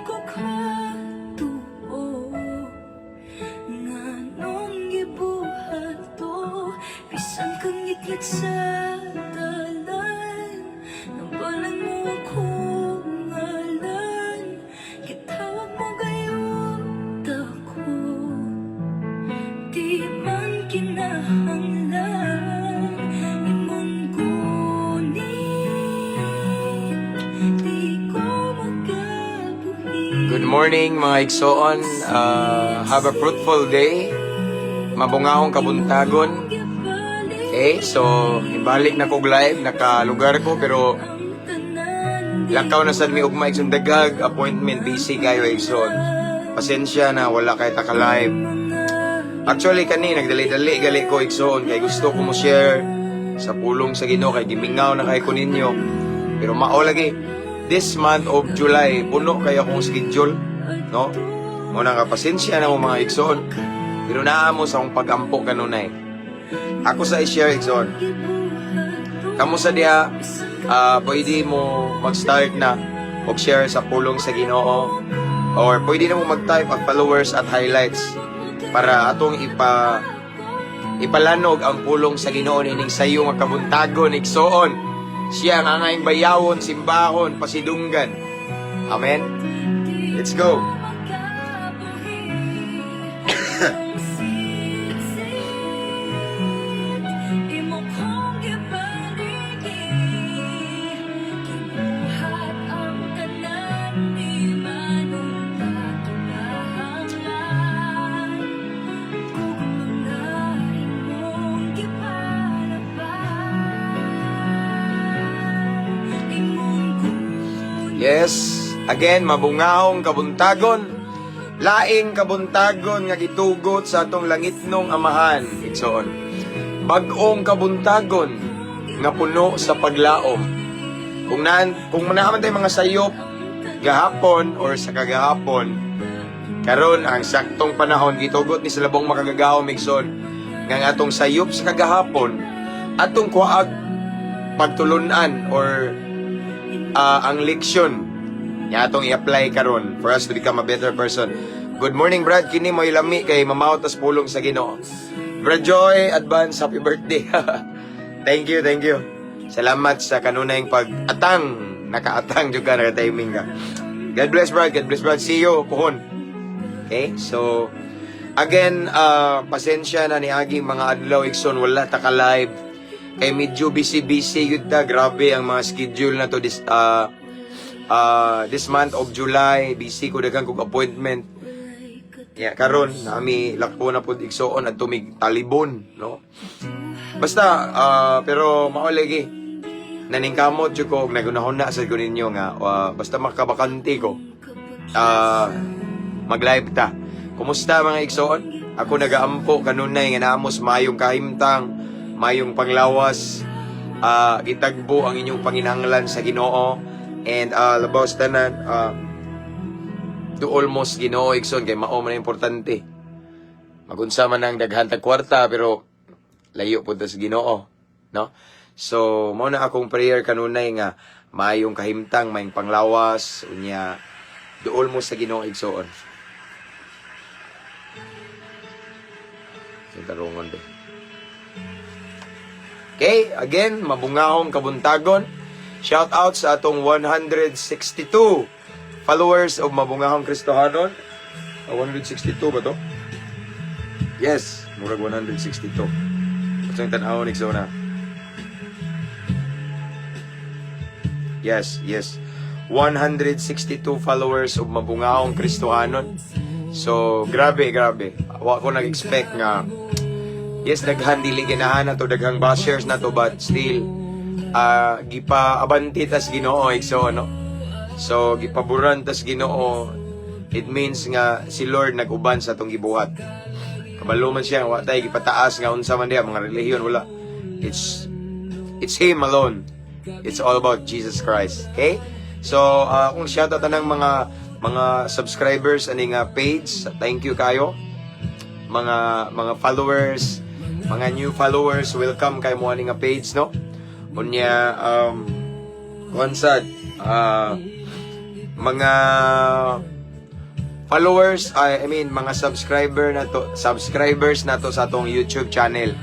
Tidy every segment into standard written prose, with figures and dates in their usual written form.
ko katuo. Nganong gibuhat to? Bisan kang ngitngit sa dalan, Nabalan mo akong ngalan. Gitawag mo gayud ako. Di man kinahanglan imong gunit. Di ko makabuhi. Good morning, mga igsoon. Have a fruitful day. Mabungahong kabuntagon. Okay, so ibalik na kog live, nakalugar ko pero lakaw na sad mi ugma, igsoon, daghag appointment, busy kayo, igsoon. Pasensya na wala kay ta ka live. Actually kani nagdali-dali gali ko, igsoon, kay gusto ko mo share sa pulong sa Ginoo kay gimingaw na kay ko ninyo. Pero mao lagi this month of July puno kay akong schedule, no? Mo na nga pasensya na mo, mga igsoon. Pero naa mo sa akong pagampo kanunay. Ako sa i-share, igsoon. Kamo sa diha, pwede mo mag-start na og share sa pulong sa Ginoo or pwede na mo mag-type ang followers at highlights para atong ipalanog ang pulong sa Ginoo nining sayo nga kabuntagon, igsoon. Siya ang angayng bayawon, simbahon, pasidunggan. Amen. Let's go. Makabuhi ang siksik. Imo kong gibaligi. Gibuhat ang tanan. Di man kinahanglan. Gugma nga imong gipalaban. Imong Yes, again, mabungahong kabuntagon. Laing kabuntagon nga gitugot sa atong langitnong Amahan, igsoon. Bag-ong kabuntagon nga puno sa paglaom. Kung naa man tay mga sayop gahapon or sa kagahapon, karon ang saktong panahon gitugot ni sa labong makagagahom, igsoon, nga ang atong sayop sa kagahapon atong kuag pagtulunan or ang leksyon nga atong i-apply karon for us to become a better person. Good morning, Brad. Kini mo lami kay mamaot tas pulong sa Ginoo. Brad Joy, advance happy birthday. Thank you, thank you. Salamat sa kanunayng pag-atang. Nakaatang jud ka, naka-timing ka. God bless, Brad. God bless, Brad. See you puhon. Okay? So, again, pasensya na niaging mga adlaw, igsoon, wala ta ka live. Kay medyo busy-busy yun ta. Grabe ang mga schedule na to this month of July. Busy ko, daghan kog appointment. Yeah, karon nami lakpo na pud, igsoon, at tumig talibon, no? Basta pero mao lagi naningkamot jud ko og nagunahon na sa ko ninyo nga basta makabakante ko, mag-live ta. Kumusta, mga igsoon? Ako nagaampo kanunay nga naamos mayong kahimtang, mayong panglawas, gitagbo ang inyong panginahanglan sa Ginoo and labaw sa tanan, duol mo sa Ginoo, igsoon, kay mao man ang importante. Magunsa man ang daghan tag kwarta pero layo pud ta sa Ginoo, no? So mao na akong prayer kanunay nga maayong kahimtang, maayong panglawas, unya duol mo sa Ginoo, igsoon. Sa tarungon be. Okay, again, mabungahong kabuntagon. Shout out sa atong 162 followers of Mabungahong Kristohanon. 162 ba to? Yes, murag 162. Atong tan-awon, igsoon. Yes. 162 followers of Mabungahong Kristohanon. So, grabe, grabe. Wa ko nag-expect nga. Yes, daghan dili ganahan na to, daghang bashers na to, but still gipa-abanti tas Ginoo, igsoon, no? So, gipaburan tas Ginoo. It means nga si Lord nag-uban sa atong gibuhat. Kabalo man siya, wa tay gipataas nga unsa man diha mga relihiyon, wala. It's Him alone. It's all about Jesus Christ. Okay? So, kung shoutout tanang mga subscribers ani nga page, thank you kayo. Mga followers, mga new followers, welcome kay mo ani nga page, no? Unya kuan sad, Mga followers, I mean mga subscriber na to, subscribers na to sa atong YouTube channel.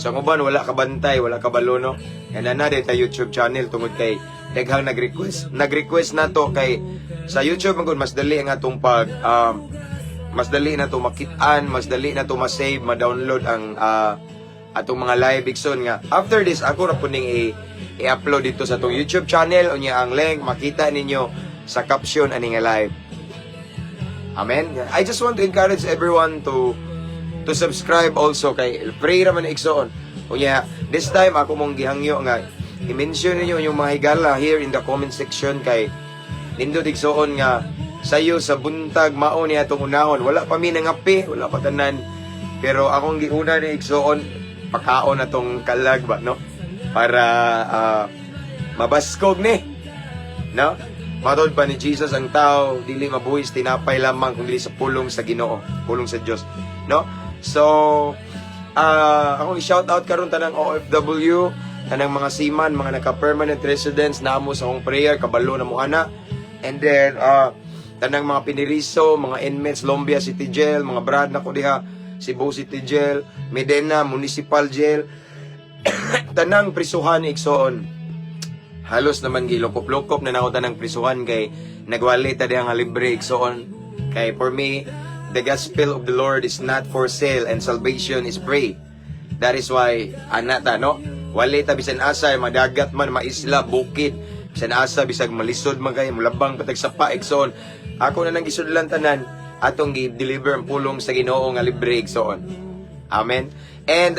So ang uban wala kabantay, wala kabalo, no. Yan na ta YouTube channel tungod kay daghang nag-request, nag-request na to kay sa YouTube man gud mas dali ang atong pag mas dali na to makit-an, mas dali na to ma-save, ma-download ang atong mga live, igsoon, nga after this ako ra puning i-upload dito sa atong YouTube channel. Unya ang link makita ninyo sa caption ani nga live. Amen. I just want to encourage everyone to subscribe also kay free ra man, igsoon. Unya this time ako mong gihangyo nga i-mention ninyo yung mga higala here in the comment section kay nindot, igsoon, nga sayo sa buntag mao ni atong unahon. Wala pa mi nangape, wala pa tanan. Pero akong giuna ni, igsoon, pakaon atong kalag ba, no? Para mabaskog ni. No? Matod pa ni Jesus, ang tao dili mabuhi sa tinapay lamang kundi sa pulong sa Ginoo, pulong sa Dios, no? So, akong i-shout out karon tanang OFW, tanang mga seaman, mga naka-permanent residents namo sa akong prayer, kabalo na mo ana. And then tanang mga piniriso, mga inmates, Lumbia City Jail, mga brad nako diha, Cebu City Jail, Medina Municipal Jail, tanang prisuhan, igsoon. Halos naman gilukop-lukop na nako tanang prisuhan kay nagwali ta diha nga libre, igsoon, kay for me the gospel of the Lord is not for sale and salvation is free. That is why ana ta, no, wali ta bisan asa, madagat man, maisla, bukid, bisan asa, bisag malisod man kay mulabang patag sapa, igsoon, ako na nang gisudlan tanan, atong gi-deliver ang pulong sa Ginoo nga libre, igsoon. Amen. And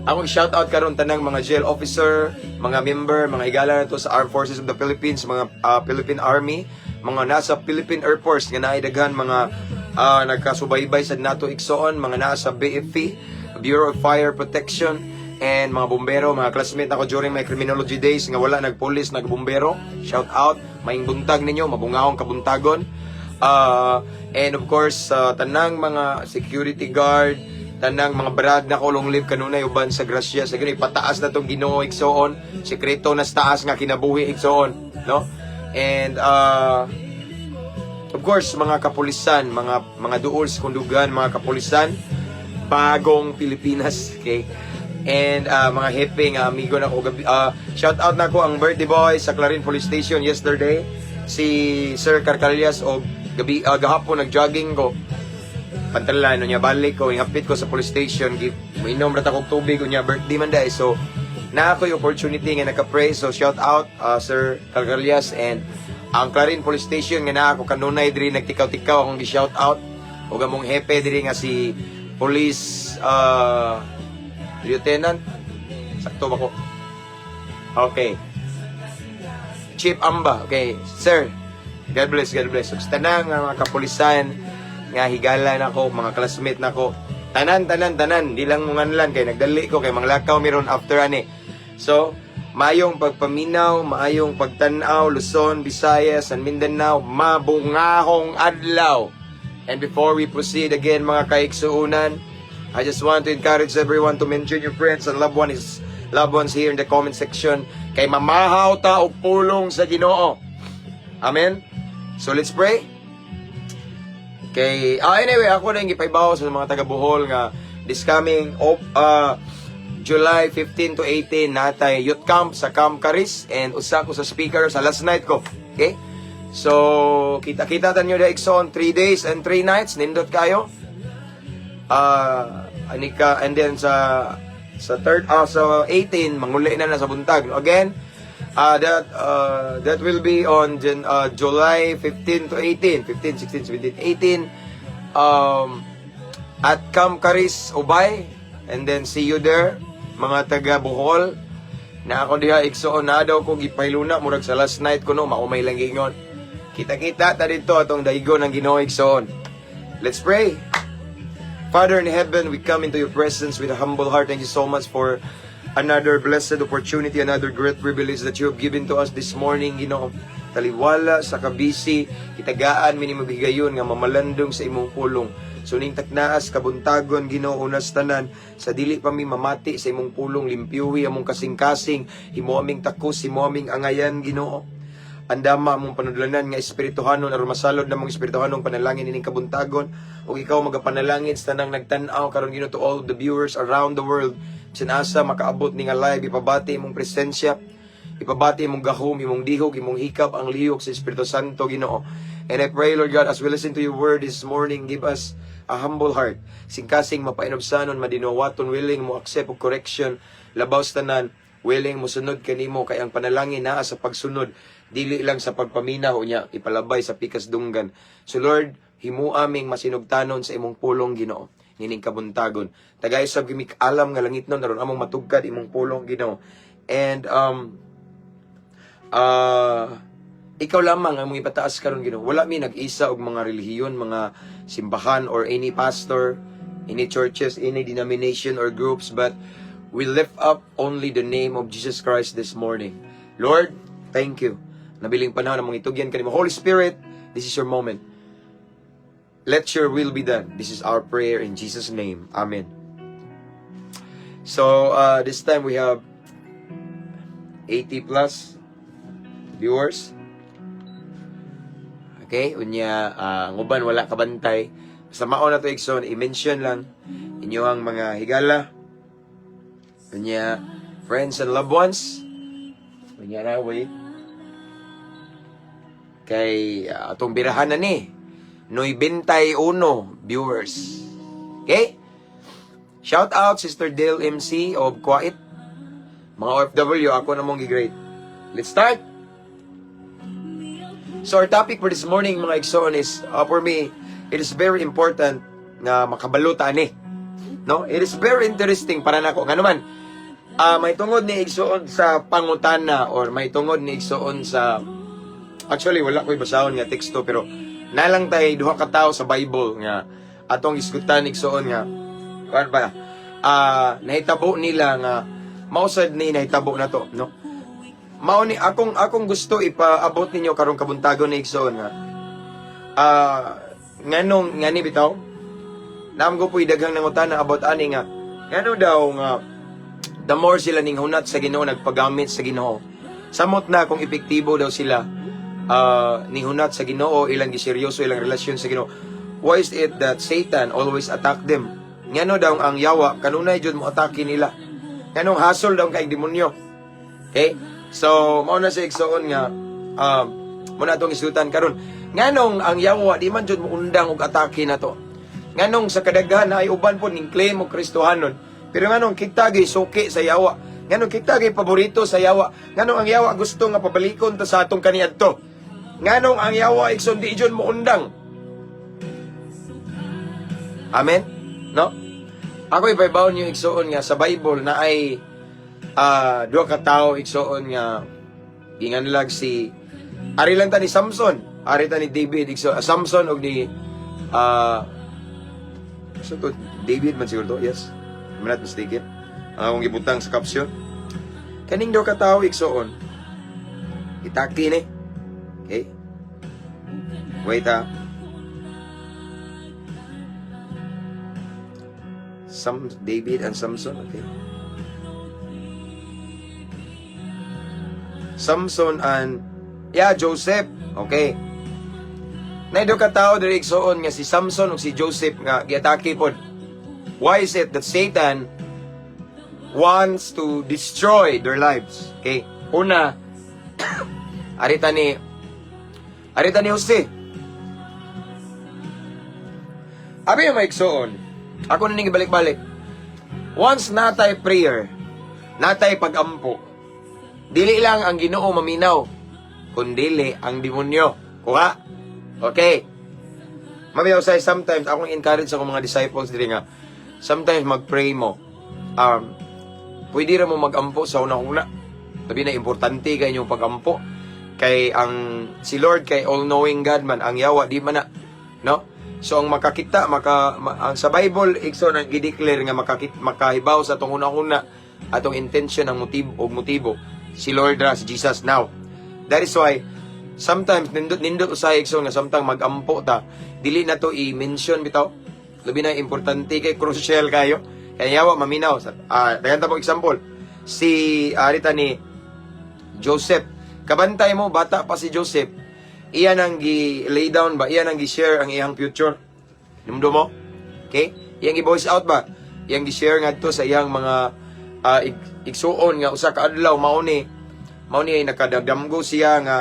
akong shout out karon tanang mga jail officer, mga member, mga higala na to sa Armed Forces of the Philippines, mga Philippine Army, mga nasa Philippine Air Force nga naay daghan mga nagkasubaybay sa nato, igsoon, mga nasa BFP, Bureau of Fire Protection, and mga bombero, mga classmate ako during my criminology days nga wala nagpulis, nagbombero. Shout out, maayong buntag ninyo, mabungahong kabuntagon. And of course, tanang mga security guard, tanang mga brad na long live kanunay uban sa grasya sa Ginoo. Pataas na tong Ginoo, igsoon, sekreto na sa taas nga kinabuhi, igsoon, no? And of course mga kapulisan, mga duol sa kundugan, mga kapulisan, Bagong Pilipinas, okay? And mga hepe nga amigo na ko gabi, shout out na ko ang birthday boy sa Clarin Police Station yesterday, si Sir Carcalias, og gabi gahapon nag-jogging ko pantalan, unya balik ko, ingapit ko sa police station, give inom ra ta kog tubig, unya birthday man dai, so na ako'y opportunity nga naka-pray. So shout out Sir Carcalias and ang Clarin Police Station nga naa ako kanunay diri nagtikaw-tikaw, akong gi-shout out ug among hepe diri nga si Police Lieutenant, sakto ba ko? Okay, Chief Amba. Okay, sir, God bless, God bless. Ug sa tanang nga mga kapulisan nga higala nako, mga classmate nako, tanan, tanan, tanan, di lang munganlan kay nagdali ko kay manglakaw miron after ani. So, maayong pagpaminaw, maayong pagtan-aw, Luzon, Visayas, and Mindanao, mabungahong adlaw. And before we proceed again, mga kaigsuunan, I just want to encourage everyone to mention your friends and loved ones here in the comment section kay mamahaw ta og pulong sa Ginoo. Amen. So let's pray. Kay anyway, ako na yung gipaibaw sa mga taga Bohol nga this coming of July 15 to 18 natay youth camp sa Camp Caris and usa ko sa speaker sa last night ko. Okay? So, kita-kita ta nyo da, igsoon, 3 days and 3 nights, nindot kayo. Anika and then sa third sa 18 manguli na na sa buntag. Again, that will be on July 15 to 18, 15, 16, 17, 18 at Camp Caris, Ubay, and then see you there, mga taga Bohol. Na ako diha, igsoon, na daw ko gipailuna murag sa last night ko, no, maumay lang giingon. Kita-kita ta dito atong daigo ng Ginoo, igsoon. Let's pray. Father in heaven, we come into your presence with a humble heart. Thank you so much for another blessed opportunity, another great privilege that you have given to us this morning, Ginoo. Taliwala sa kabisi, kitagaan mi nimo higayon nga mamalandong sa imong pulong. So ning taknaas kabuntagon, Ginoo, unas tanan sa dili pa mi mamati sa imong pulong, limpyuhi among kasing-kasing, himo aming takos, himo aming angayan, Ginoo. Andama among panudlanan nga espirituhanon aron masalod namong espirituhanong panalangin ining kabuntagon ug ikaw magapanalangin sa tanang nagtan-aw karon, Ginoo, to all the viewers around the world, bisan asa makaabot ni nga live. Ipabati imong presensya, ipabati imong gahom, imong dihog, imong hikap, ang lihok sa Espiritu Santo, Ginoo. And I pray, Lord God, as we listen to your word this morning, give us a humble heart, singkasing mapainubsanon, madinawaton, willing mo accept og correction, labaw sa tanan, willing mo sunod kanimo, kay ang panalangin naa sa pagsunod, dili lang sa pagpaminaw niya ipalabay sa pikas dunggan. So Lord, himo aming masinugtanon sa imong pulong, Ginoo, nining kabuntagon. Tagay sab kami alam nga langitnon aron among matugkad imong pulong, Ginoo. And ikaw lamang ang among ipataas karon, Ginoo. Wala mi nag-isa og mga relihiyon, mga simbahan or any pastor, any churches, any denomination or groups, but we lift up only the name of Jesus Christ this morning. Lord, thank you. Nabiling panahon among itugyan kanimo. Holy Spirit, this is your moment. Let your will be done. This is our prayer in Jesus' name. Amen. So, this time we have 80 plus viewers. Okay, unya ang uban wala kabantay. Basta mao na to, igsoon, i-mention lang inyo ang mga higala. Unya friends and loved ones. Unya na, wait. Kay atong birahan na ni 91 viewers. Okay? Shout out Sister Dale MC of Kuwait. Mga OFW, ako na mong gi-greet. Let's start! So our topic for this morning, mga igsoon, is for me, it is very important nga makabalo ta ani. No? It is very interesting para nako. Ngano man, may tungod ni, igsoon, sa pangutana or may tungod ni, igsoon, sa, actually wala ko'y basahon nga teksto, pero nalang tay duha ka tawo sa Bible nga atong isgutan, igsoon, nga kuan ba, nahitabo nila nga mausad ni nahitabo na to, no? Mao ni akong gusto ipaabot ninyo karong kabuntagon ni, igsoon, nga nganong ngani bitaw naam ko po'y daghang nangutana about ani nga ngano daw nga the more sila ning hunat sa Ginoo, nagpagamit sa Ginoo, samot na kung epektibo daw sila ning hunat sa Ginoo, ilang giseryoso ilang relasyon sa Ginoo, why is it that Satan always attack them? Ngano daw ang yawa kanunay jud mo atake nila? Nganong hasol daw kay demonyo? Okay, so mao na sa, igsoon, nga mo na atong isutan karon, nganong ang yawa di man jud mo undang og atake na to? Nganong sa kadaghan ay uban po ning claim og Kristohanon, pero nganong kita gyud suki sa yawa? Nganong kita gyud paborito sa yawa? Nganong ang yawa gusto nga pabalikon ta sa atong kaniadto? Nganong ang yawa, igsoon, di jud mo undang? Amen, no? Ako ipahibaw niyo, igsoon, nga sa Bible na ay duha ka tawo, igsoon, nga ginganlag si, ari lang ta ni Samson, ari ta ni David, igsoon, Samson og ni so to David man siguro to, yes. I'm not mistaken. Ang akong gibutang sa caption. Kaning duha ka tawo, igsoon, itaki ni. Okay? Wait ha. Some David and Samson, okay. Samson and, yeah, Joseph. Okay. Nay duha ka tawo diri, igsoon, nga si Samson ug si Joseph nga giatake pod. Why is it that Satan wants to destroy their lives? Okay. Una, arita ni Jose. Abi yung maigsoon, ako na ning ibalik-balik. Once natay prayer, natay pagampo, dili lang ang Ginoo maminaw, kundili ang demonyo. Kuha? Okay. Mamiyaw say sometimes akong encourage sa akong mga disciples diri nga sometimes mag-pray mo. Pwede ra mo magampo sa una-una. Sabi na importante kay inyong pagampo. Kay ang si Lord kay all-knowing God man, ang yawa di man na, no? So ang makakita ang sa Bible, igsoon, ang gideclare nga makakit makahibaw sa atong una-una, atong intention, ang motibo og motibo, si Lord ra, si Jesus now. That is why sometimes nindot nindot usay, igsoon, nga samtang magampo ta, dili na to i-mention bitaw. Labi na importante kay crucial kayo. Kaya yawa maminaw. Daghan ta mo example. Si arita ni Joseph. Kabantay mo, bata pa si Joseph, iya nang gi lay down ba, iya nang gi-share ang iyang future. Numdo mo? Okay? Iyang gi-voice out ba? Iyang gi-share ngadto sa iyang mga igsuon nga usa ka adlaw mao ni nakadagdamgo siya nga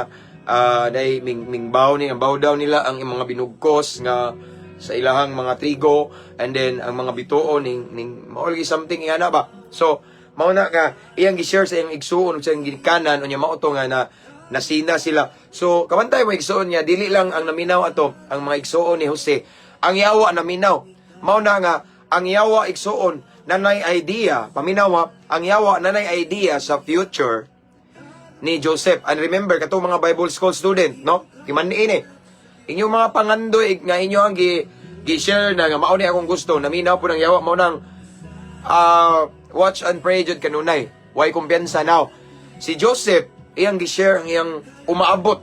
day ming mingbaw ni ang bow down nila ang mga binugkos nga sa ilahang mga trigo, and then ang mga bituon ning mao lagi something ingana ba. So mao na nga iyang gi-share sa iyang igsuon ug sa iyang ginikanan. Unya mao to nga na nasina sila. So kabantay mo, igsuon niya, dili lang ang naminaw ato ang mga igsuon ni Jose, ang yawa naminaw. Mao na nga ang yawa, igsuon, nanay idea, paminaw ha, ang yawa nanay idea sa future ni Joseph. And remember, katong mga Bible school student, no? Timan-in eh. Inyong mga pangandoy nga inyo ang gi share na nga mao ni akong gusto, naminaw po ng yawa. Mao nang watch and pray jud kanunay. Way kumpiyansa now. Si Joseph, iyang gi-share ang iyang umaabot.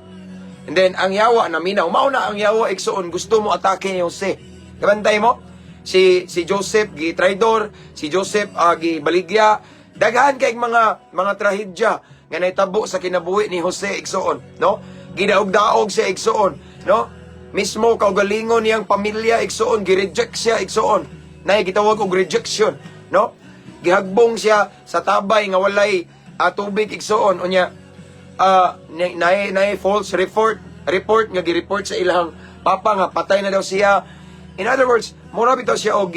And then ang yawa naminaw. Mao na ang yawa, igsuon, gusto mo atake ni Jose. Kabantay mo? Si Joseph gi traidor, si Joseph gi baligya, daghan kay mga trahedya nga nahitabo sa kinabuhi ni Jose, igsuon, no? Gidaog-daog siya, igsuon, no? Mismo kaugalingon niyang pamilya, igsuon, gi-reject siya, igsuon. Nay gitawag og rejection, no? Gihagbong siya sa tabay nga walay tubig, igsuon. Unya naay false report report nga gi-report sa ilang papa nga patay na daw siya. In other words, mura bitaw siya og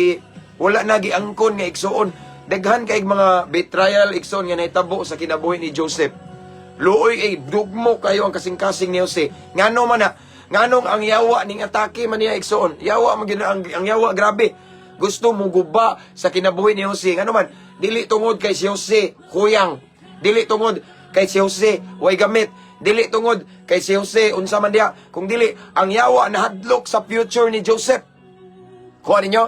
wala na giangkon nga igsuon. Daghan kay mga betrayal, igsuon, nga nahitabo sa kinabuhi ni Joseph. Luoy ay dugmo kayo ang kasing-kasing ni Jose. Ngano man na? Nganong ang yawa ning atake man niya, igsuon? Yawa man gyud ang yawa, grabe. Gusto mo guba sa kinabuhi ni Jose. Ngano man? Dili tungod kay si Jose kuyang. Dili tungod kay si Jose way gamit. Dili tungod kay si Jose unsa man diha. Kung dili, ang yawa nahadlok sa future ni Joseph. Kuha ninyo?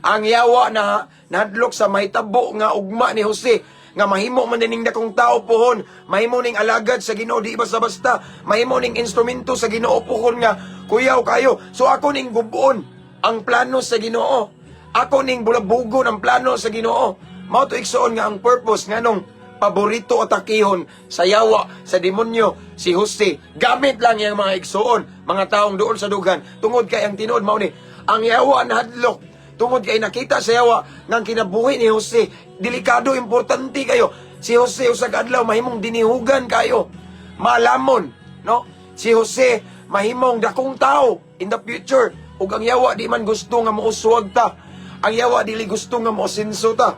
Ang yawa na nahadlok sa mahitabo nga ugma ni Jose nga mahimo man ning dakong tao pohon, mahimo ning alagad sa Ginoo, di basta-basta, mahimo ning instrumento sa Ginoo pohon nga kuyaw kayo. So ako ning gubuon ang plano sa Ginoo. Ako ning bulabugon ang plano sa Ginoo. Mao to, igsuon, nga ang purpose nganong paborito atakihon sa yawa, sa demonyo, si Jose. Gamit lang yang mga igsuon, mga taong doon sa dugan. Tungod kay ang tinuod mao ni, ang yawa nahadlok. Tungod kay nakita sa yawa ng kinabuhi ni Jose, delikado, importante kayo. Si Jose usa ka adlaw mahimong dinihugan kayo. Malamon, no? Si Jose mahimong dakong tao in the future. Ug ang yawa di man gusto nga mouswag ta. Ang yawa dili gusto nga moasenso ta.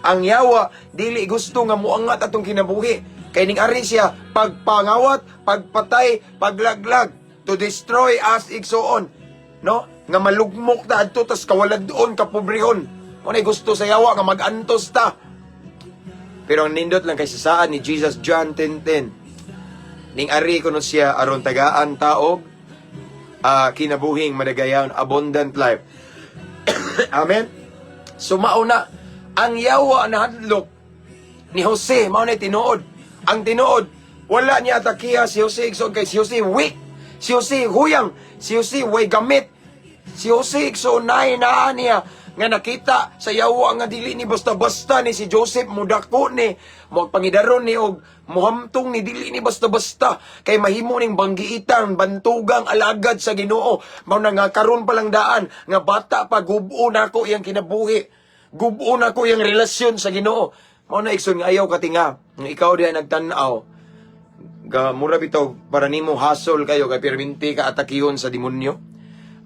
Ang yawa dili gusto nga moangat atong kinabuhi. Kay ning ari siya pagpangawat, pagpatay, paglaglag, to destroy us, igsuon. No? Nga malugmok ta adto tas kawalad-on, kapobrehon. Mao gusto sa yawa nga magantos ta. Pero ang nindot lang kay sa saad ni Jesus, John 10:10. Ning ari kuno siya aron tagaan ta og kinabuhing madagayon, abundant life. Amen. So mao na ang yawa nahadlok ni Jose, mao na tinuod. Ang tinuod, wala niya atakiha si Jose, igsoon, kay si Jose weak. Si Jose huyang, si Jose way gamit. Si Jose, igsoon, naa niya nga nakita sa yawa nga dili ni basta-basta ni si Joseph mudako ni mo pangidaron ni og muhamtong ni, dili ni basta-basta kay mahimo ning banggiitan, bantugang alagad sa Ginoo. Mao na nga karon pa lang daan nga bata pa, gubo nako iyang kinabuhi, gubo nako iyang relasyon sa Ginoo. Mao na, igsoon, nga ayaw katinga nga ikaw diha nagtan-aw ga mura bitaw para nimo hasol kayo kay perminti ka atakihon sa demonyo,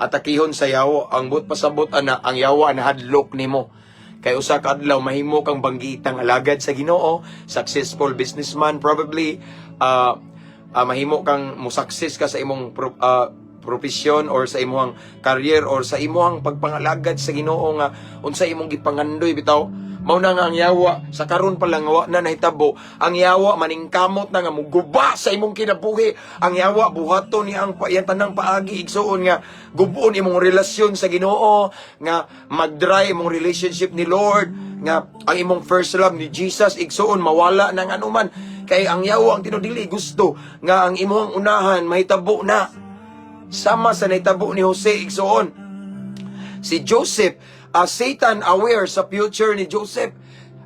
atakihon sa yawo. Ang but pasabot ana, ang yawa nahadlok nimo kay usa ka adlaw mahimo kang banggitang alagad sa Ginoo, successful businessman probably, mahimo kang mo success ka sa imong profesyon or sa imong career or sa imong pagpangalagad sa Ginoo nga unsa imong gipangandoy bitaw. Mao na nga ang yawa sa karon pa lang wa na nahitabo, ang yawa maningkamot na nga muguba sa imong kinabuhi. Ang yawa buhaton niya ang iyang tanang paagi, igsuon, nga gubuon imong relasyon sa Ginoo, nga mag-dry imong relationship ni Lord, nga ang imong first love ni Jesus, igsuon, mawala nang anuman, kay ang yawa ang tinuod dili gusto nga ang imong unahan mahitabo na sama sa nahitabo ni Jose, igsuon. Si Joseph, Satan aware sa future ni Joseph.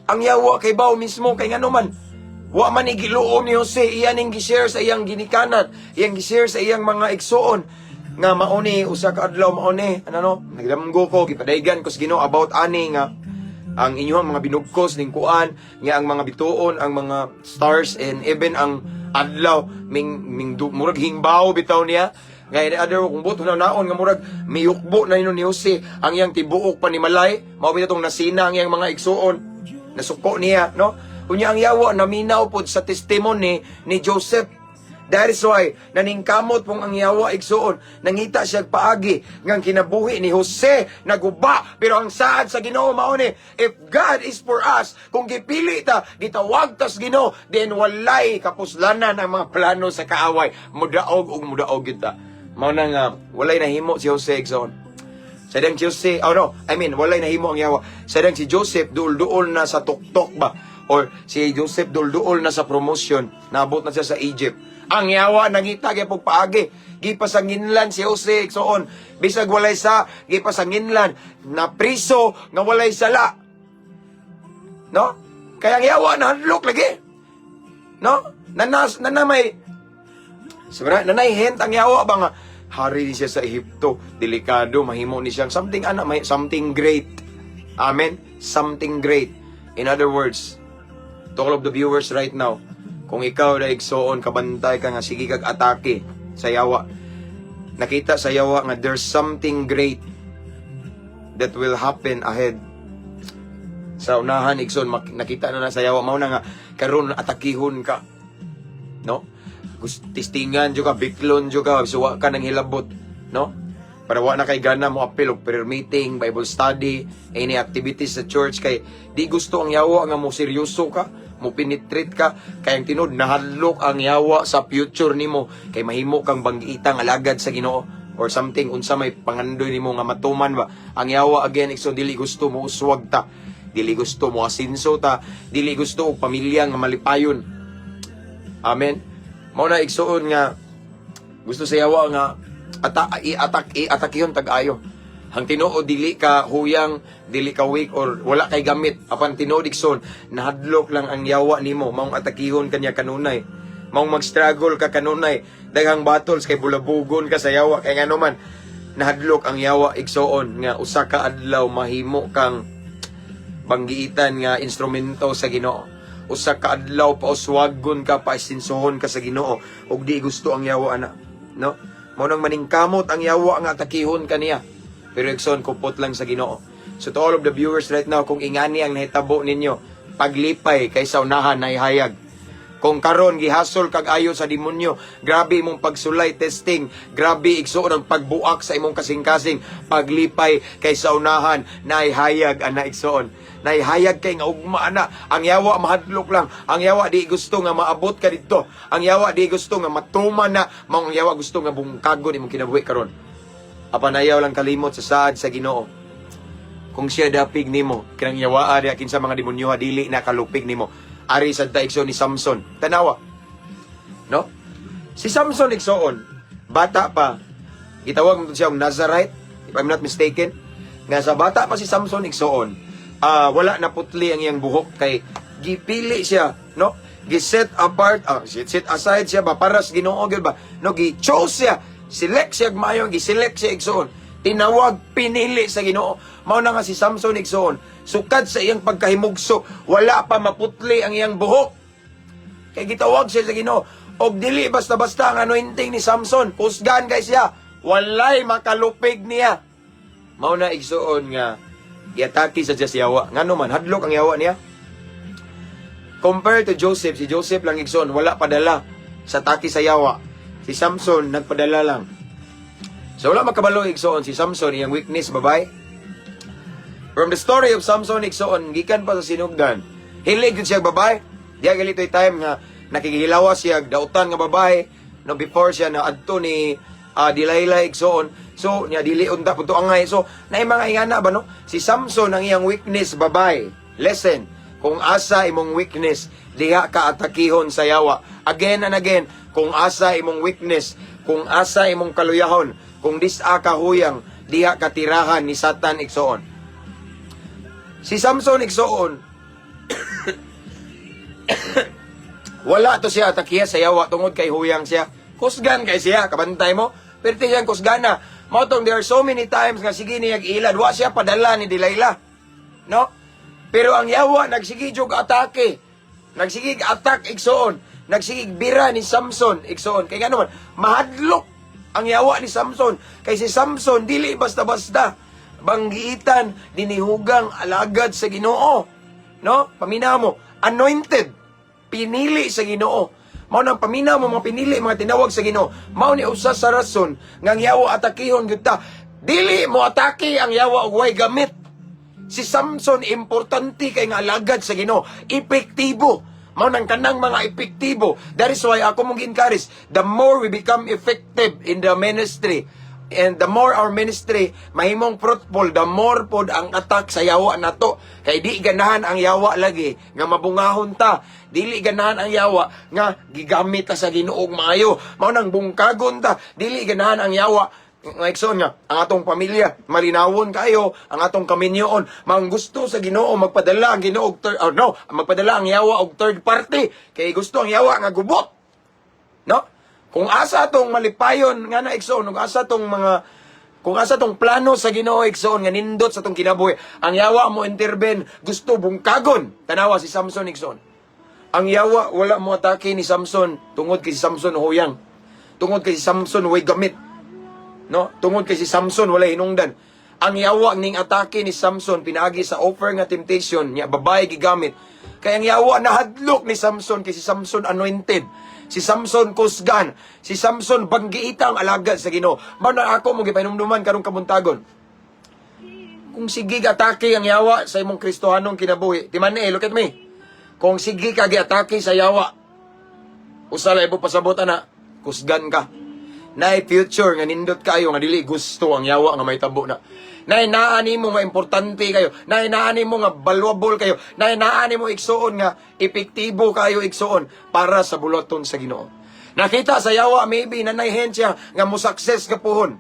Ang yawa kay baw mismo kay ngano man. Wa man igiluom ni Jose, iya ning gi-share sa iyang ginikanan, iyang gi-share sa iyang mga igsuon nga mao ni usa ka adlaw, mao ni ano, no, nagdamgo ko, gipadaygan ko sa Ginoo about ani nga ang inyong mga binugkos ning kuan nga ang mga bituon, ang mga stars and even ang adlaw ming ming du, murag hingbaw bitaw niya. Nga in other, kung buot naon nga murag miyukbo na ni Jose ang iyang tibuok panimalay, mao bitaw tong nasina ang iyang mga igsuon, nasuko niya, no? Unya ang yawa naminaw pod sa testimony ni Joseph. That is why naningkamot pong ang yawa, igsuon. Nangita siya paagi ngang kinabuhi ni Jose naguba, pero ang saad sa Ginoo mao ni, if God is for us, kung gipili ta, gitawag tas Ginoo, then walay kapuslanan ang mga plano sa kaaway. Mudaog ug mudaog kita. Mao na nga walay nahimo si Jose, igsuon. Sa si Jose, oh no, I mean, walay nahimo ang yawa. Sa si Joseph, duol-duol na sa tuktok ba? Or si Joseph, duol-duol na sa promotion, naabot na siya sa Egypt. Ang yawa, nangita gyapon paagi. Gipasanginlan si Jose, so on. Bisag walay sa, gipasanginlan. Na priso, nga walay sala. No? Kaya ang yawa, nahadlok lagi. No? Nanas, nanamay, Sobra, nanay hint ang yawa ba nga hari ni siya sa Ehipto, delikado, mahimo ni siyang something ana, may something great. Amen. Something great. In other words, to all of the viewers right now, kung ikaw na igsoon, kabantay ka nga sige kag atake sa yawa. Nakita sa yawa nga there's something great that will happen ahead sa unahan, igsoon, nakita na na sa yawa, mao na nga karon atakihon ka, no? Testingan jud ka, biklon jud ka, suwa ka ng hilabot, no? Para wa na kay gana mo apil og prayer meeting, Bible study, any activities sa church, kay di gusto ang yawa nga mo seryoso ka, mo penetrate ka, kay ang tinud nahadlok ang yawa sa future nimo, kay mahimo kang banggiitang alagad sa Ginoo or something, unsa may pangandoy nimo nga matuman ba. Ang yawa again, igsoon, dili gusto mo uswag ta, dili gusto mo asinso ta, dili gusto og pamilya nga malipayon. Amen. Mao na, igsuon, nga gusto sa yawa nga ata i-attack, i-atakihon tag-ayo. Ang tinuod, dili ka huyang, dili ka weak or wala kay gamit. Apan tinuod, igsoon, nahadlok lang ang yawa nimo, maong atakihon kanya kanunay. Maong mag-struggle ka kanunay, daghang battles kay bulabugon ka sa yawa, kay ngano man nahadlok ang yawa, igsoon, nga usa ka adlaw mahimo kang banggiitan nga instrumento sa Ginoo. Usa ka adlaw pauswagon ka, paasinsohon ka sa Ginoo, ug di gusto ang yawa ana, no? Mao nang maningkamot ang yawa nga atakihon kaniya. Pero igsoon, kupot lang sa Ginoo. So to all of the viewers right now, kung ingani ang nahitabo ninyo, paglipay kay sa unahan na ihayag. Kung karon gihasol kag ayo sa demonyo, grabe imong pagsulay, testing, grabe, igsuon, ang pagbuak sa imong kasing-kasing, paglipay kay sa unahan naihayag ana, igsuon. Naihayag kay nga ugma ana. Ang yawa mahadlok lang. Ang yawa di gusto nga maabot ka dito. Ang yawa di gusto nga matuman na, mao ang yawa gusto nga bungkagon imong kinabuhi karon. Apan ayaw lang kalimot sa saad sa Ginoo. Kung siya dapig nimo, kanang yawaa diya kinsa mga demonyo, dili na kalupig nimo. Ari sad ta, igsoon, ni Samson. Tanawa. No? Si Samson, igsoon, bata pa, gitawag mo siya og Nazarite, if I'm not mistaken. Nga sa bata pa si Samson, igsoon, wala na putli ang iyang buhok kay gipili siya, no? Gi-set apart, set aside siya ba para sa Ginoo gyud ba? No, gi-chose siya, select siya og maayo, gi-select siya, igsoon. Tinawag, pinili sa Ginoo. Mao na nga si Samson, igsoon, sukad sa iyang pagkahimugso, wala pa maputli ang iyang buhok. Kay gitawag siya sa Ginoo. Og dili basta-basta ang anointing ni Samson, kusgan kay siya. Walay makalupig niya. Mao na, igsoon, nga giatake sa siya yawa. Ngano man hadlok ang yawa niya. Compared to Joseph, si Joseph lang, igsoon, wala padala sa atake sa yawa. Si Samson nagpadala lang. So wala makabalo, igsoon, si Samson, iyang weakness babay. From the story of Samson, igsoon, gikan pa sa sinugdan. Hilig jud siya babay. Diya galito'y time nga nakikihilawas siya dautan nga babae, no, before siya na adto ni Delilah, igsoon. So nya dili unta punto angay. So naay mga ingana ba, no? Si Samson, ang iyang weakness babay. Listen, kung asa imong weakness, diha ka atakihon sa yawa. Again and again, kung asa imong weakness, kung asa imong kaluyahon, kung disa ka huyang, diha ka tirahan ni Satan, igsoon. Si Samson, igsoon, Wala to siya atakiya sa yawa tungod kay huyang siya. Kusgan kay siya, kabantay mo. Perti siyang kusgana. Mao tong there are so many times nga sige niyag ilad, wa siya padala ni Delilah. No? Pero ang yawa nagsige jug atake. Nagsigig attack, igsoon. Nagsigig bira ni Samson, igsoon. Kay ngano man, mahadlok ang yawa ni Samson. Kay si Samson dili basta-basta banggiitan dinihugang alagad sa Ginoo. No? Paminaw mo, anointed, pinili sa Ginoo. Mao nang paminaw mo, mga pinili, mga tinawag sa Ginoo. Mao ni usa sa rason nga ang yawa atakihon gyud ta. Dili mo atake ang yawa og way gamit. Si Samson, importante kay nga alagad sa Ginoo, epektibo. Mao nang kanang mga epektibo. That is why ako mong encourage, the more we become effective in the ministry and the more our ministry mahimong fruitful, the more pod ang attack sa yawa nato. Kay di ganahan ang yawa lagi nga mabungahon ta. Dili ganahan ang yawa nga gigamit ta sa Ginoo og maayo. Mao nang bungkagon ta. Dili ganahan ang yawa nga, igsoon, nga ang atong pamilya malinawon kayo, ang atong kaminyoon. Mang gusto sa Ginoo magpadala ang Ginoo og third, oh, no, magpadala ang yawa og third party kay gusto ang yawa nga gubot, no? Kung asa tong malipayon nga na, igsoon, kung asa tong mga kung asa tong plano sa Ginoo, igsoon, nga nindot sa tong kinabuhi, ang yawa mo intervene, gusto bungkagon. Tanawa si Samson, igsoon. Ang yawa wala mo atake ni Samson tungod kay si Samson huyang, tungod kay si Samson way gamit, no? Tungod kay si Samson wala hinungdan. Ang yawa ning atake ni Samson pinaagi sa offer nga temptation nya babae gigamit. Kay ang yawa nahadlok ni Samson kay si Samson anointed. Si Samson kusgan. Si Samson banggiitang alagad sa Ginoo. Mao na ako mo gipahinumduman karong kabuntagon. Kung sige atake ang yawa sa imong Kristohanong kinabuhi, timan eh, look at me. Kung sige ka giatake sa yawa, usa lang imo pasabot ana, kusgan ka. Naay future nga nindot kayo nga dili gusto ang yawa nga mahitabo na. Naay naa nimo nga importante kayo. Naay naa nimo nga valuable kayo. Naay naa nimo, igsuon, nga epektibo kayo, igsuon, para sa buluhaton sa Ginoo. Nakita sa yawa maybe nanay siya nga mo success ka puhon.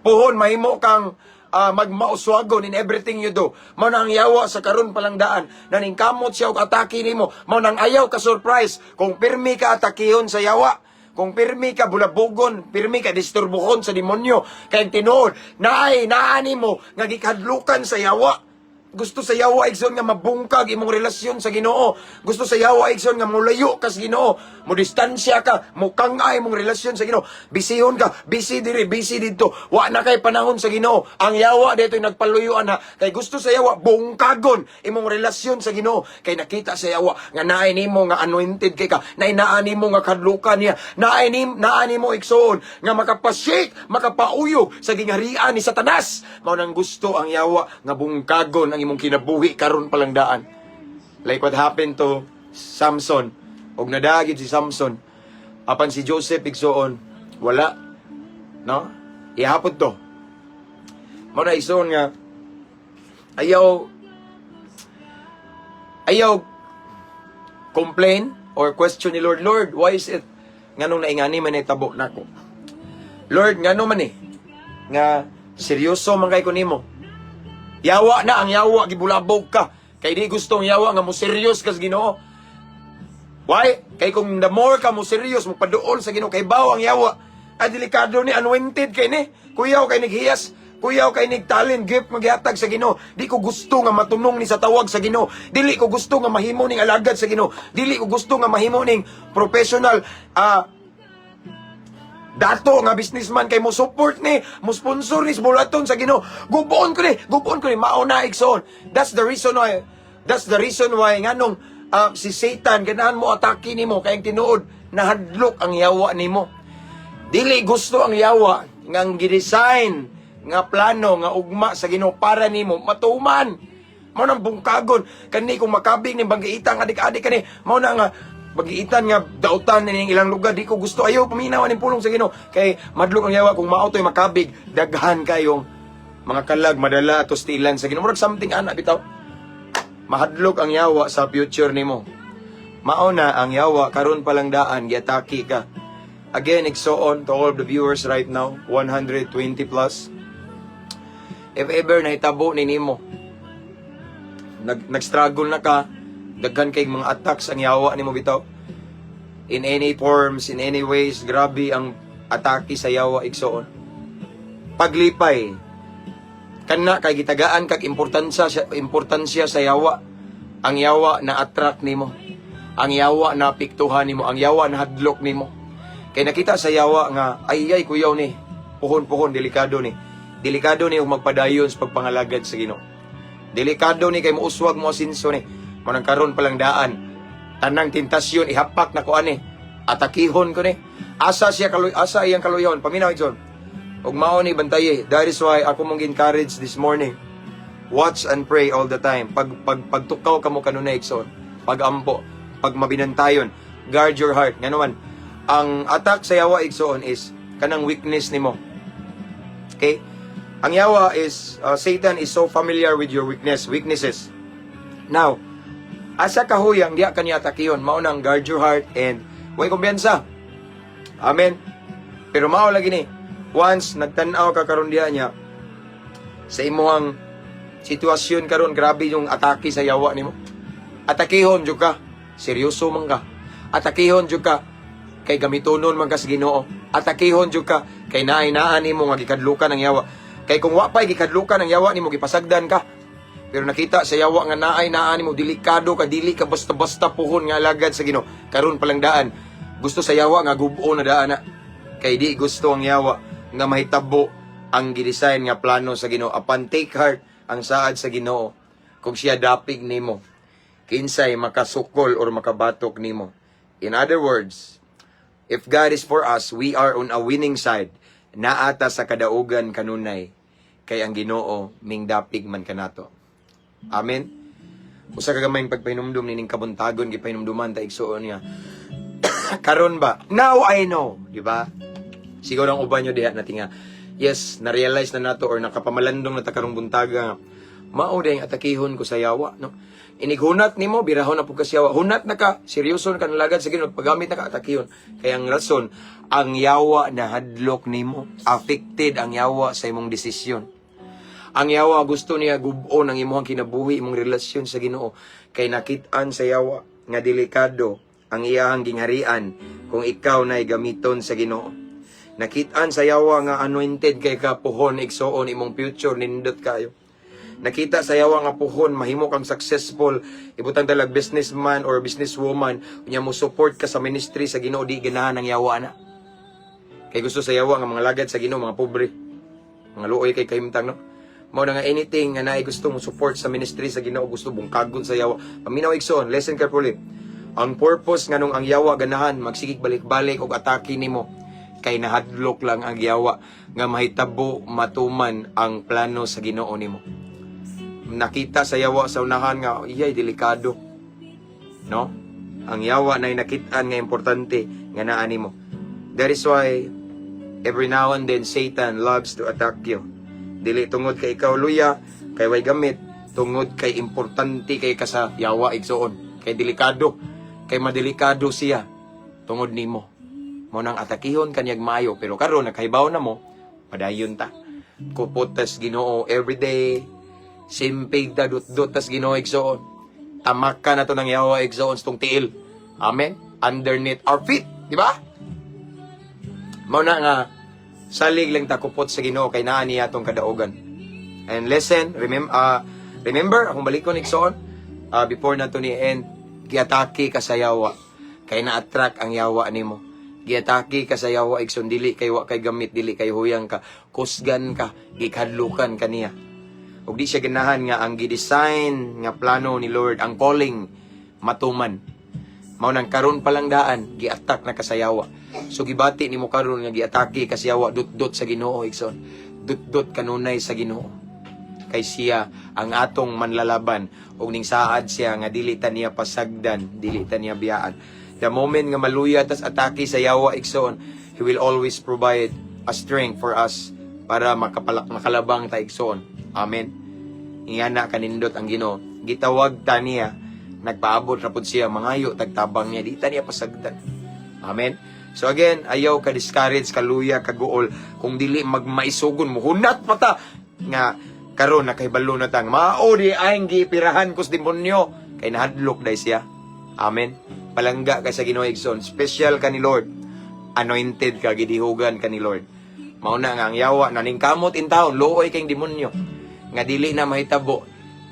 Puhon mahimo kang magmauswagon in everything you do. Mao na ang yawa sa karon palang daan naningkamot siya og atake nimo. Mao nang ayaw ka surprise kung pirmi ka atakihon sa yawa. Kung pirmi ka bulabugon, pirmi ka disturbuhon sa demonyo, kay ang tinuod, naay naa nimo nga gikadlukan sa yawa. Gusto sa yawa, igsoon, nga mabungkag imong relasyon sa Ginoo. Gusto sa yawa, igsoon, nga mulayo ka sa Ginoo, mo distansya ka, mo kangay imong relasyon sa Ginoo. Bisihon ka, busy diri, busy didto. Wa na kay panahon sa Ginoo. Ang yawa dito nagpaluyoan na kay gusto sa yawa bungkagon imong relasyon sa Ginoo. Kay nakita sa yawa nga naay nimo nga anointed kay ka, naay naa nimo nga kadlukan niya, naay naa nimo, igsoon, nga makapashake, makapauyog sa gingharian ni Satanas. Mao nang gusto ang yawa nga bungkagon ang imong kinabuhi karon palang daan. Like what happened to Samson. Og nadagid si Samson. Apan si Joseph, igsoon, wala. No? Ihapot to. Mao na, igsoon, nga ayaw complain or question ni Lord, "Lord, why is it nganong naingani man tabo nako? Lord, ngano man eh nga seryoso man kay ko nimo?" Yawa na ang yawa, gibulabog ka. Kay di gusto ang yawa nga mo serious ka sa Ginoo. Why? Kay kung the more ka mo serious, mo paduol sa Ginoo, kay baw ang yawa. Ay, delikado ni, anointed kay ni. Kuyaw kay nighiyas. Kuyaw kay nig talent, gift maghatag sa Ginoo. Di ko gusto nga matunong ni sa tawag sa Ginoo. Dili ko gusto nga mahimo ning alagad sa Ginoo. Dili ko gusto nga mahimo ning professional dato nga businessman kay mo support ni, mo sponsor ni sa buluhaton sa Ginoo. Guboon ko ni, guboon ko ni, mao na, igsoon. That's the reason why nganong si Satan ganahan mo atake nimo, kay ang tinuod nahadlok ang yawa nimo. Dili gusto ang yawa nga ang gidesign nga plano nga ugma sa Ginoo para nimo matuman. Mao nang bungkagon kani kung makabig ni banggiitan adik-adik kani, mao na nga banggiitan nga dautan ni ilang lugar, di ko gusto, ayaw paminaw ning pulong sa Ginoo kay madlok ang yawa kung mao to'y makabig, daghan kayong mga kalag madala ato stilan sa Ginoo. Murag something ana bitaw. Mahadlok ang yawa sa future nimo. Mao na ang yawa karon pa lang daan giatake ka. Again, igsoon, to all the viewers right now, 120 plus. If ever nahitabo ni nimo, nag nag-struggle na ka, daghan kay mga attacks ang yawa nimo bitaw. In any forms, in any ways, grabe ang atake sa yawa, igsoon. Paglipay, kana kay gitagaan kag importansya sa yawa. Ang yawa na attract nimo. Ang yawa na apektuhan nimo, ang yawa na hadlok nimo. Kay nakita sa yawa nga ay ay kuyaw ni. Puhon-puhon, delikado ni. Delikado ni og magpadayon sa pagpangalagad sa Ginoo. Delikado ni kay muuswag mo asinso ni. Mao nang karon pa lang daan. Tanang tentasyon ihapak na ko ani. Atakihon ko ni. Asa siya kaluy, asa iyang kaluyon. Paminaw, igsoon. Ug mao ni bantaye. That is why ako mong encourage this morning. Watch and pray all the time. Pag pagtukaw kamo kanunay, igsoon. Pagampo, pag mabinantayon, guard your heart. Ngano man, ang attack sa yawa, igsoon, is kanang weakness nimo. Okay? Ang yawa is Satan is so familiar with your weaknesses. Now, asa kahuyang diya kaniya atakihon, mao nang guard your heart and way kumpiyansa. Amen. Pero mao lagi ni, once nagtan-aw ka karon diha niya sa imuhang sitwasyon karon, grabe yung atake sa yawa nimo. Atakihon jud ka, seryoso man ka. Atakihon jud ka kay gamitonon man ka sa Ginoo. Atakihon jud ka kay naay naa nimo nga gikadlukan ang yawa. Kay kung wa pay gikadlukan ang yawa nimo, gipasagdan ka. Pero nakita sa yawa nga naay naa nimo, delikado ka, dili ka basta-basta puhon nga alagad sa Ginoo. Karon pa lang daan. Gusto sa yawa nga gubo na daan na. Kay di gusto ang yawa nga mahitabo ang gidesign nga plano sa Ginoo. Apan take heart, ang saad sa Ginoo, kung siya dapig nimo, kinsay makasukol or makabatok nimo? In other words, if God is for us, we are on a winning side. Naata sa kadaugan kanunay kay ang Ginoo mingdapig man kanato. Amen. Usa ka gamayng pagpahinumdum nining kabuntagon, gipahinumduman ta, igsuon niya. Karon ba? Now I know, di ba? Siguro ang uban nyo diha na tinga. Yes, na-realize na nato or nakapamalandong na ta karong buntaga nga mao diay ang atakihon ko sa yawa, no? Inighunat nimo, birahon na pud ka sa yawa. Hunat na ka, seryoso na ka nalagad sa Ginoo, paggamit na ka, atakihon. Kaya ang rason, ang yawa na hadlok nimo, affected ang yawa sa imong desisyon. Ang yawa gusto niya gub-on ang imong kinabuhi, imong relasyon sa Ginoo. Kay nakit-an sa yawa nga delikado ang iyahang gingharian kung ikaw na'y gamiton sa Ginoo. Nakit-an sa yawa nga anointed kay ka puhon, igsoon, imong future nindot kayo. Nakita sa yawa nga puhon mahimo kang successful, ibutang talag businessman or businesswoman, unya mo support ka sa ministry sa Ginoo, di ganahan ang yawa na. Kay gusto sa yawa nga mga lagad sa Ginoo mga pobre. Mga luoy kay kahimtang, no. Mao na nga anything nga naay gusto mo support sa ministry sa Ginoo, gusto bungkagon sa yawa. Paminaw, igsoon, listen carefully. Ang purpose nganong ang yawa ganahan magsigig balik-balik og atake nimo kay nahadlok lang ang yawa nga mahitabo matuman ang plano sa Ginoo nimo. Nakita sa yawa sa unahan nga iyay delikado. No? Ang yawa na nakit-an nga importante nga naa nimo. That is why every now and then Satan loves to attack you. Dili tungod kay ikaw luya, kay way gamit, tungod kay importante kay ka sa yawa, igsoon. Kay delikado, kay madelikado siya tungod nimo. Mao nang atakihon kanyag maayo, pero karon nakahibaw na mo, padayon ta. Kupot tas Ginoo every day. Simpig ta, dut-dut tas Ginoo, igsoon. Tamak ka na to ng yawa, igsoon, sa tong tiil. Amen. Underneath our feet, di ba? Mao na nga salig lang ta kupot sa Ginoo kay naa niya atong kadaugan. And listen, remember akong balikon, igsoon, before nato ni end, giatake ka sa yawa kay na-attract ang yawa nimo. Giatake ka sa yawa, igsoon, dili kay wa kay gamit, dili kay huyang ka, kusgan ka, gikadlukan ka niya. Ug di siya ganahan nga ang gi-design nga plano ni Lord, ang calling, matuman. Mao nang karon pa lang daan, gi-attack na ka sa yawa. So gibati nimo karon nga giatake ka sa yawa, dut-dut sa Ginoo, igsoon. Dut-dut kanunay sa Ginoo. Kay siya ang atong manlalaban ug ning saad siya nga dili ta niya pasagdan, dili ta niya biyaan. The moment nga maluya tas atake sa yawa, igsoon, He will always provide a strength for us para makapalak makalabang ta, igsoon. Amen. Ingana kanindot ang Ginoo. Gitawag ta niya, nagpaabot ra pud siya, mangayo tagtabang niya, di ta niya pasagdan. Amen. So again, ayaw ka discourage, kaluya, kaguol, kung dili magmaisugon mo, hunat pa ta nga karon nakahibalo na tang mao di ay gipirahan ko sa demonyo kay nahadlok dai siya. Amen. Palangga ka sa Ginoo, igsoon. Special ka ni Lord. Anointed ka, gidihugan ka ni Lord. Mao na nga ang yawa naningkamot in town, luoy kay demonyo nga dili na mahitabo.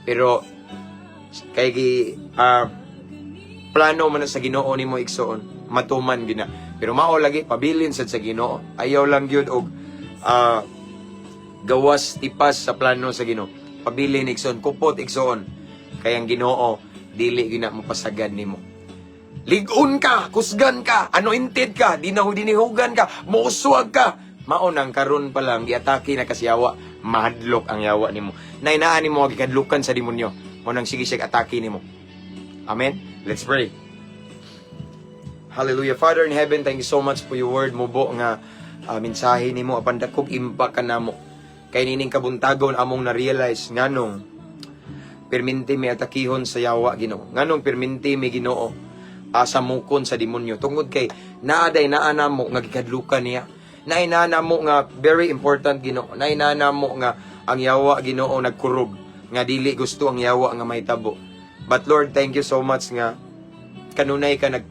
Pero kay gi plano man na sa Ginoo nimo, igsoon, matuman gina. Pero mao lagi, pabilin sad sa Ginoo. Ayaw lang gyud og gawas tipas sa plano sa Ginoo. Pabilin, igsoon, kupot, igsoon. Kay ang Ginoo dili gina mopasagad nimo. Ligon ka, kusgan ka, anointed ka, dinihugan ka, muuswag ka. Mao nang karon pa lang giatake na kasi yawa, mahadlok ang yawa nimo. Nainaan nimo gikadlukan sa demonyo. Mao nang sige siya atake nimo. Amen. Let's pray. Hallelujah. Father in heaven, thank you so much for your word. Mubo nga mensahe nimo apan dakog impact kanamo. Kay nining kabuntagon among na-realize nganong perminti may atakihon sa yawa, Ginoo. Nganong perminti mi, Ginoo, asa mukon sa demonyo tungod kay naa day naa namo nga gikadlukan niya. Naay naa namo nga very important, Ginoo. Naay naa namo nga ang yawa, Ginoo, nagkurog nga dili gusto ang yawa nga mahitabo. But Lord, thank you so much nga kanunay ka nag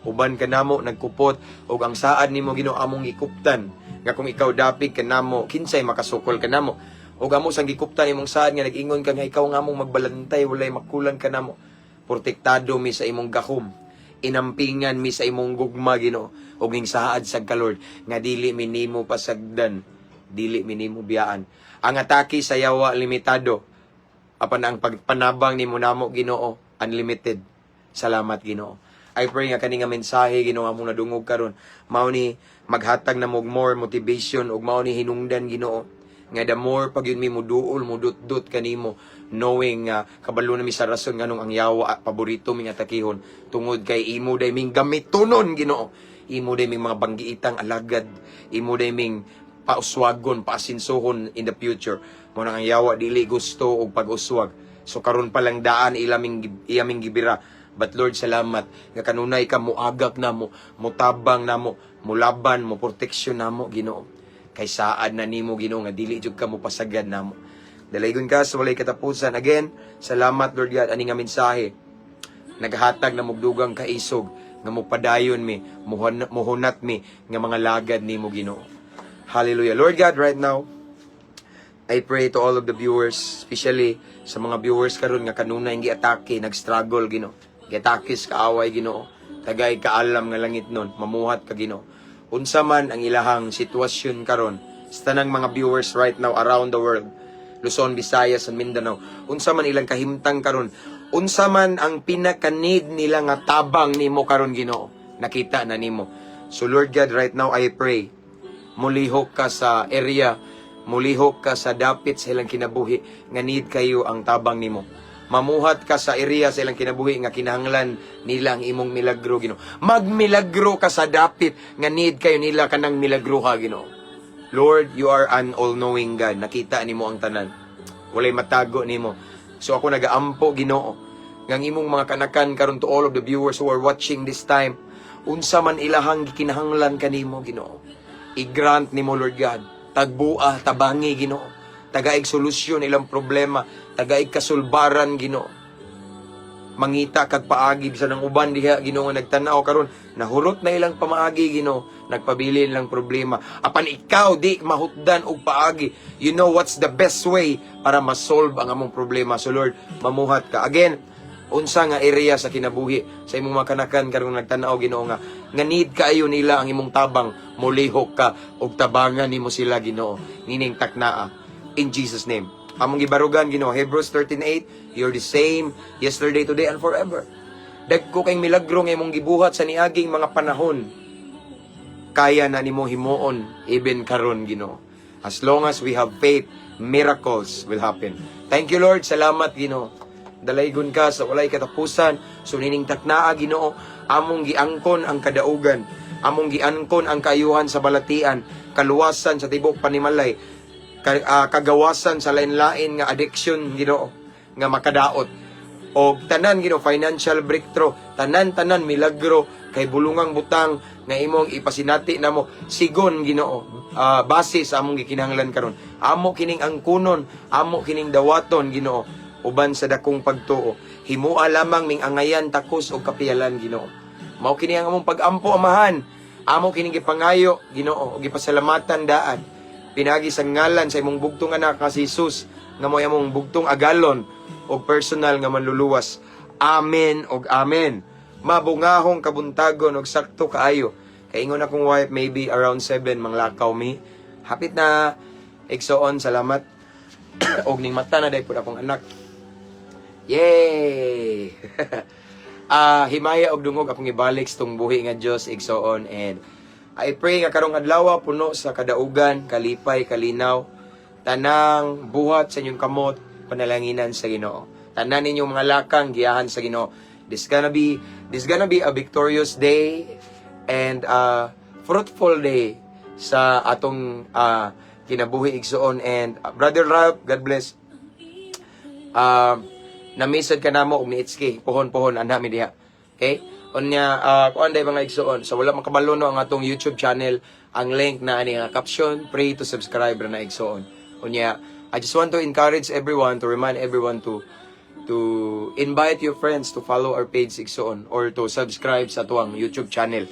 uban ka namo, nagkupot ug ang saad nimo, Ginoo, among gikuptan nga kung ikaw dapig kanamo, kinsay makasukol kanamo? Ug amo sang gikuptan imong saad nga nag-ingon ka nga ikaw nga among magbalantay, walay makulang kanamo. Protektado mi sa imong gahom, inampingan mi sa imong gugma, Ginoo, ug ning saad sa ka, Lord, nga dili mi nimo pasagdan, dili mi nimo biyaan. Ang atake sa yawa limitado, apan ang pagpanabang nimo namo, Ginoo, unlimited. Salamat, Ginoo. I pray nga kani nga mensahe, Ginoo, among nadungog karon, mao ni maghatag na mo og more motivation ug mao ni hinungdan, Ginoo, nga the more pag yun mi muduol, mudutdot kanimo, knowing nga kabalo na mi sa rason nganong ang yawa paborito mi nga atakihon, tungod kay imo day ming gamitonon, Ginoo, imo day ming mga banggiitang alagad, imo day ming pauswagon, paasinsuhon in the future. Mo nang ang yawa dili gusto og pag-uswag, so karon pa lang daan ilaming iyaming gibira. But Lord, salamat nga kanunay ka muagak namo, mutabang namo, mulaban, mo proteksyon namo, Ginoo, kay saad na nimo, Ginoo, nga dili jud ka mopasagad namo. Dalaygon ka sa walay katapusan. Again, salamat, Lord God, ani nga mensahe naghatag na mugdugang kaisog nga mopadayon mi, muhunat mi nga mga lagad nimo, Ginoo. Hallelujah. Lord God, right now, I pray to all of the viewers, especially sa mga viewers karon nga kanunay giatake, nag-struggle, Ginoo. Giatake sa kaaway, Ginoo. Tagay kaalam nga langit nun, mamuhat ka, Ginoo. Unsa man ang ilahang sitwasyon karon sa tanang mga viewers right now around the world, Luzon, Visayas, and Mindanao. Unsa man ilang kahimtang karon, unsa man ang pinaka-need nila nga tabang nimo karon, Ginoo. Nakita na nimo. So Lord God, right now I pray, mulihok ka sa area, mulihok ka sa dapit sa ilang kinabuhi nga need kayo ang tabang nimo. Mamuhat ka sa area sa ilang kinabuhi nga kinahanglan nila ang imong milagro, Ginoo. Magmilagro ka sa dapit nga need kayo nila kanang milagro ha, Ginoo. Lord, you are an all-knowing God. Nakita nimo ang tanan. Walay matago nimo. So ako nagaampo, Ginoo, nga ang imong mga kanakan karon, to all of the viewers who are watching this time, unsa man ilahang gikinahanglan kanimo, Ginoo, i-grant nimo, Lord God. Tagbua, tabangi, Ginoo. Tagaig solusyon ilang problema, tagaig kasulbaran, Ginoo. Mangita kag paagi bisan ang uban diha, Ginoo, nga nagtan-aw karon, nahurot na ilang pamaagi, Ginoo, nagpabilin lang problema, apan ikaw di mahutdan og paagi. You know what's the best way para ma-solve ang among problema. So Lord, mamuhat ka again unsa nga area sa kinabuhi sa imong mga kanakan karon nagtan-aw, Ginoo, nga nga need kaayo nila ang imong tabang. Mulihok ka og tabangan nimo sila, Ginoo, nining taknaa, in Jesus' name. Among gibarugan, Ginoo, Hebrews 13:8, you're the same yesterday, today and forever. Dagko kay milagro nga imong gibuhat sa niaging mga panahon, kaya na nimo himuon even karon, Ginoo. As long as we have faith, miracles will happen. Thank you, Lord. Salamat, Ginoo. Dalaygon ka sa walay katapusan. So nining taknaa, Ginoo, among giangkon ang kadaugan, among giangkon ang kaayuhan sa balatian, kaluwasan sa tibok panimalay, kagawasan sa lain-lain nga addiction, Ginoo, nga makadaot. O tanan, Ginoo, financial breakthrough, tanan-tanan milagro kay bulungang butang nga imong ipasinati namo sigon, Ginoo, base sa among gikinahanglan karon. Amo kining angkunon, amo kining dawaton, Ginoo. Uban sa dakong pagtuo. Himua lamang ming angayan, takos og kapiyalan, Ginoo. Mao kini ang among pag-ampo, Amahan. Amo kining gipangayo, Ginoo, ug gipasalamatan daan. Pinagi sa ngalan sa imong bugtong anak nga si Jesus, nga mo'y among bugtong agalon og personal nga manluluwas. Amen og amen. Mabungahong kabuntagon og sakto kaayo. Kaingon akong wife, maybe around 7 manglakaw mi. Hapit na, igsoon, salamat. Og ning mata na day pud akong anak. Yay! Ah, himaya og dungog akong ibalik sa tong buhi nga Dios, igsoon, and I pray nga karong adlaw puno sa kadaugan, kalipay, kalinaw, tanang buhat sa inyong kamot panalanginan sa Ginoo. Tanan ninyong mga lakang giyahan sa Ginoo. This gonna be a victorious day and a fruitful day sa atong kinabuhi, igsoon. And Brother Ralph, God bless. Namisad ka namo og ni Itski, pohon-pohon ana mi diha. Okay? Unya, kuan day, mga igsoon, sa wala makabalo no ang atong YouTube channel, ang link na ani nga caption, pray to subscribe ra na, igsoon. Unya, I just want to encourage everyone, to remind everyone to invite your friends to follow our page, igsoon, or to subscribe sa atuang YouTube channel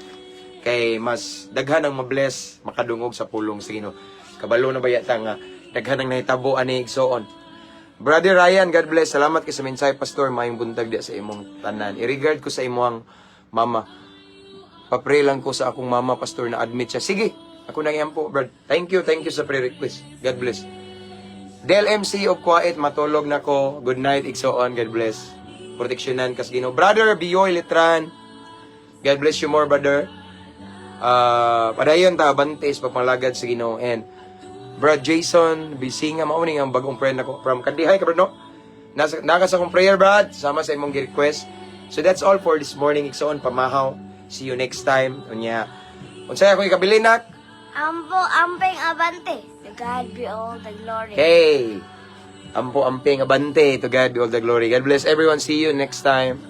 kay mas daghan ang mabless, makadungog sa pulong sa Ginoo. Kabalo na ba yata nga daghan ang nahitabo ani, igsoon? Brother Ryan, God bless. Salamat kay sa mensahe, Pastor. Maayong buntag diya sa imong tanan. I-regard ko sa imong mama. Pa-pray lang ko sa akong mama, Pastor, na admit siya. Sige, ako nang po, brad. Thank you sa prayer request. God bless. Del MC of Quiet, matulog na ko. Good night, igsoon. God bless. Proteksyonan kas Ginoo. Brother Biyoy Letran, God bless you more, brother. Padayon ta abantes pagpanglagad sa Ginoo. And Brad Jason Bisinga, mao ni ang bagong friend nako from Kandihay ka, bro, no? Nasa naka sa akong prayer, Brad, sama sa imong request. So that's all for this morning, igsoon, pamahaw. See you next time. Unya, unsay ako ikabilinak? Ampo, amping, abante. To God be all the glory. Hey. Ampo, amping, abante. To God be all the glory. God bless everyone. See you next time.